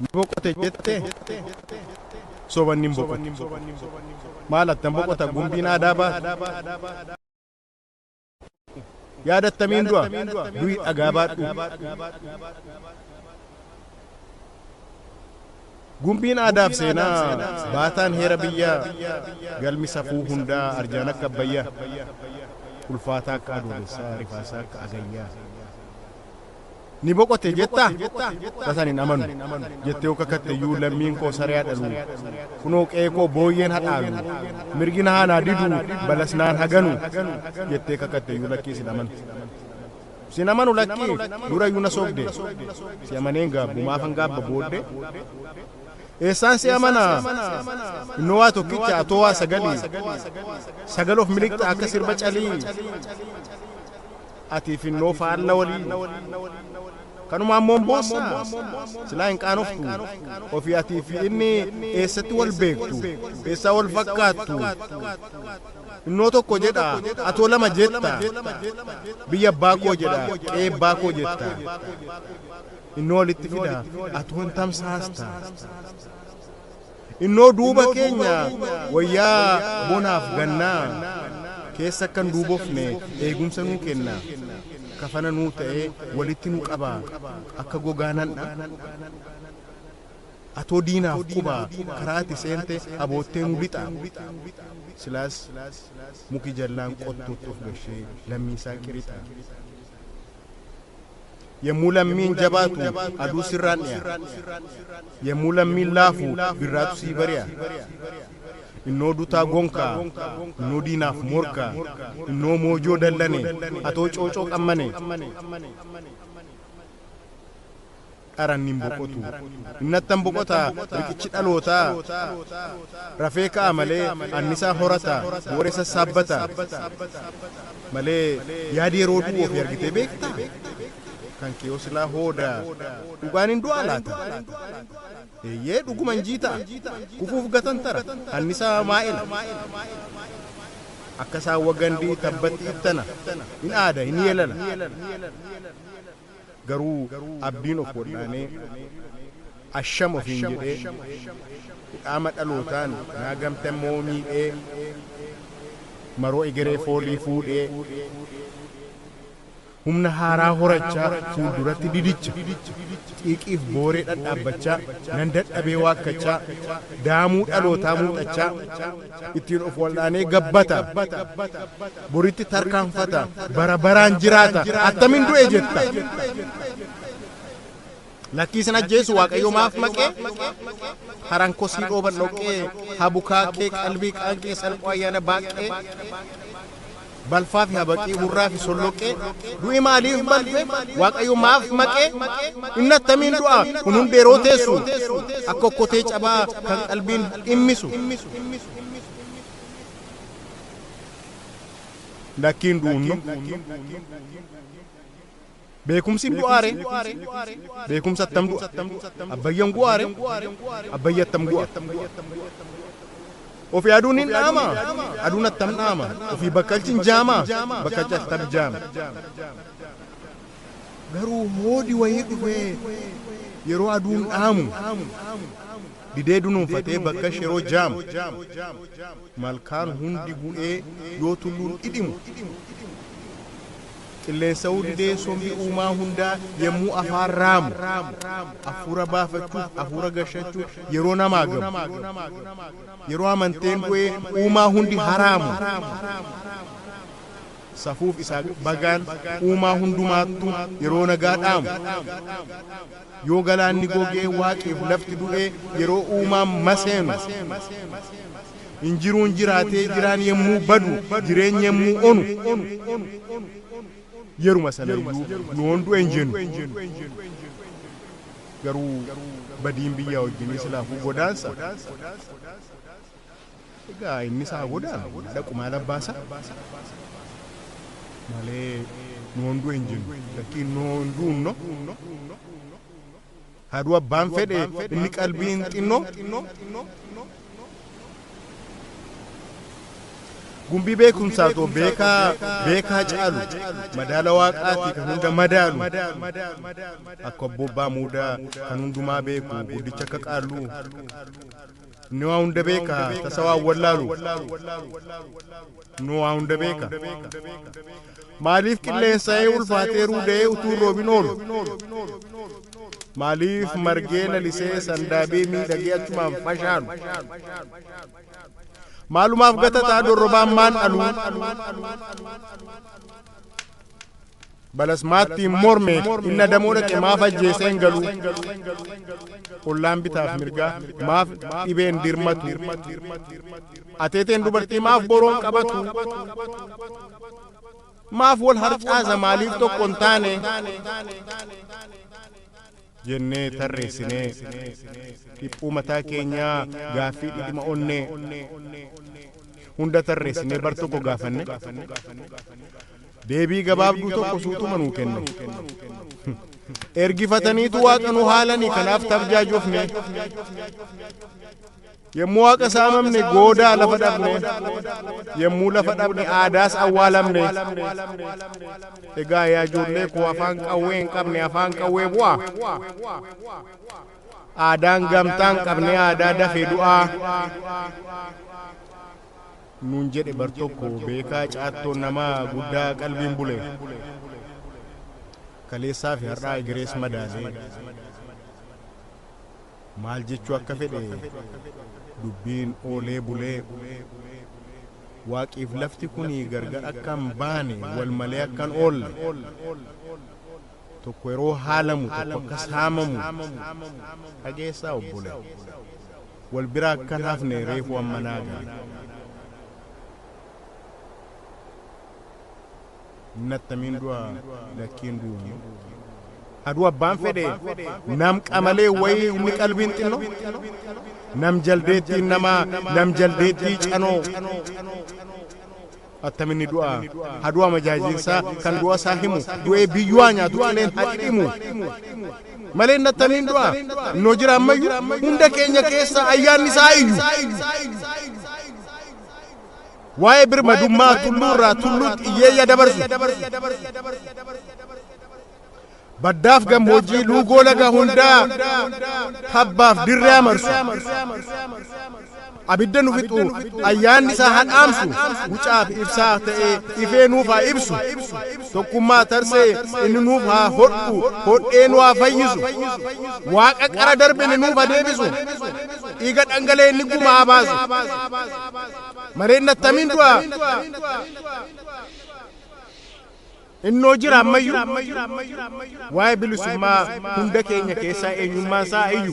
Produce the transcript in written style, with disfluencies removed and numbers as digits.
Ni boqote jettee sobanni hin boqotu. Maal attan boqota gumbiin aadaa baatu. Yaadattamiin du'a du'i dhagaa baadhu. Gumbiin aadaaf seenaa baataan heera biyyaa galmi safuu hundaa arjaan akka abbayyaa ulfaataa akka adoolessaa rifaasaa akka agayyaa. Ni boqote jettaa? Tasan hin amanu. Jettee yoo kakatte iyyuu lammiin koo saree hadhalu. Kunoo qe'ee koo booyyeen hadhaalu. Mirgi na haanaa didu balas naan haganu. Jettee kakatte iyyuu lakkii sin amanu. Sin amanu lakkii dura iyyuu na sobde. Si amaneen gaabbu maafan gaabba booddee. Eessaan si amana? Innoo waa tokkicha atoo waa sagalii. Sagal of miliqxa akka sirba calii. Atiif innoo faalla walii. Kanumaan moon boossaa? Silaa hin qaanoftu. Ofii atii fi inni eessatti wal beektu? Eessaa wal fakkaattu? Innoo tokko jedha, atoo lama jetta. Biyya abbaa koo jedha, qe'ee abbaa koo jetta. Innoo walitti fida, atoo hin tamsaasta. Innoo duuba keenya wayyaa bonaaf gannaa keessa akka hin duubofne eegumsa nuu kenna. Kafana nuu ta'ee walitti nu qaba akka gogaa nandha. Atoo diinaaf quba karaa ati seente aboottee nu lixa. Silaas muki jallaan qottootti of gashee lammii isaa qirixa. Yemmuu lammiin jabaatu aduu sirraan dhiya. Yemmuu lammiin laafu birraatu sii bari'a. Innoo dutaa gonkaa, innoo diinaaf morka, innoo moojoo dallane, atoo coocoo qammane. Dharan hin boqotu. Innattan boqota riqichi dhalootaa. Rafee ka'a malee annisaa horata, booree sassaabbata. Malee yaadi yeroo du'u ofii argitee beektaa? Kan kee yoo silaa hooda dhugaan hin du'aa laata? Eeyyee dhuguma hin jiita'a. Kufuuf gatantara annisaa maa'ela. Akka saawwa gandii tabbatti ittana. Hin aada hin yeelala. Garuu abdiin of wal'aanee asham ofiin jedhee kudhaama dhalootaan naa gamte immoo miidhee maroo egeree foolii fuudhee humna haaraa horachaa fuulduratti didicha xiiqiif booree dhadhaabbachaa nan dadhabee waakkachaa daamuu dhalootaa muuxachaa ittiin of wal'aanee gabbata boritti tarkaanfata bara baraan jiraata attamin du'e jetta. Lakkii sin ajjeesu waaqayyo maaf maqee haran kosii dhooban dhoqqee habukaakee qalbii qaanqee salphoo ayyaana baaqqee balfaa fi habaqii hurraa fi solloqqee du'i maaliif balfe waaqayyo maaf maqee inni attamiin du'a kun hundi yeroo teessu akka okkotee cabaa kan qalbiin dhimmisu. Lakkiin du'unno. Beekumsi hin du'aare? Beekumsa attam du'a? Abbayyan gu'aare? Abbayya attam gu'a? Ofii aduun hin dhaama? Aduun attam dhaama? Ofii bakkalchi hin jaama? Bakkalchi attam jaama? Garuu hoodi wayii dhufee yeroo aduun dhaamu didee dunuunfatee bakkalchi yeroo jaamu malkaan hundi bu'ee yoo tulluun dhidhimu qilleensa'uu didee sombi uumaa hundaa yemmuu afaan raamu afuura baafachuuf afuura gashachuuf yeroo namaa gamu yeroo amanteen bu'ee uumaa hundi haraamu safuuf isaa bagaan uumaa hundumaattu yeroo nagaa dhaamu yoo galaanni gogee waaqiif lafti du'ee yeroo uumaan maseenu injiruun jiraatee jiraan yemmuu badu jireenya yemmuu onu yeruma sanayyuu nuun du'e hin jennu. Garuu badiin biyyaa wajjinii silaafuu godaansa. Egaa innis haa godaanu dhaqu maal abbaasa malee nuun du'e hin jennu. Lakkiin nuun du'unno. Haaduu abbaan fedhe inni qalbiin xinnoo. Gumbii beekumsaatoo beekaa beekaa caalu madaala waaqaati kan hunda madaalu akka obbobbaa muudaa kan hundumaa beeku guddicha akka qaalluu inni waa hunda beeka tasa waan wallaalu inni waa hunda beeka maaliif qilleensa'ee ulfaatee ruuda'ee utuu roobin oolu maaliif margee lalisee sandaabee miidhagee achumaan fashaalu maalumaaf gatataa dorrobaan maan dhalu balasmaattiin morme inna damoo dhaqe maaf ajjeesee hin galu ollaan bitaaf mirgaa maaf dhibeen dirmatu ateeteen dubartii maaf boroon qabatu maaf wal harcaasa maaliif tokko hin taane jennee tarreessinee dhiphuu mataa keenyaa gaaffii dhidhima onnee hunda tarreessinee bar tokko gaafanne deebii gabaabduu tokko suutuma nuu kenne ergifataniitu waaqa nu haalanii kanaaf tabjaajofne yommuu waaqa saamamne goodaa lafa dhabne yommuu lafa dhabne aadaas awwaalamne egaa yaa ijoollee koo afaan qawwee hin qabne afaan qawwee bu'aa aadaan gamtaa hin qabne aadaa dafee du'aa nuun jedhe bar tokko beekaa caattoo namaa guddaa qalbiin bule kaleessaa fi har'aa egerees madaalee maal jechuu akka fedhe dubbiin oolee bulee waaqiif lafti kun gargar akka hin baane wal malee akka hin oolle tokko yeroo haalamu tokko akka saamamu dhageessaa obbole wal bira akka hin hafne reefu ammanaa gale nattamiin du'a lakkiin du'u aduu abbaan fedhe nam qamalee wayii inni qalbiin xinno nam jaldeettiin namaa nam jaldeettii canoo attaminni du'a hadu'a majaajiinsaa kan du'a isaa himu du'ee biyyu'aa nyaatu qileen hadhimu malee nattamiin du'a innoo jira ammayyu hunda keenya keessa ayyaanni isaa iyyu waa'ee birmadummaa tulluurraa tulluutti iyyeeyya dabarsu baddaaf gammoojjii luugoo laga hundaa tabbaaf dirree amarsu abidda nu fixu ayyaanni isaa hadhaamsu wucaaf ibsaa ta'ee ifee nuuf haa ibsu tokkummaa tarsee inni nuuf haa hodhu hodhee nu haa fayyisu waaqa qara darbe inni nuuf haa deebisu dhiiga dhangala'e inni gumaa haa baasu mareen attamiin du'a innoo jira ammayyu waa'ee bilisummaa hunda keenya keessaa eenyummaan isaa iyyu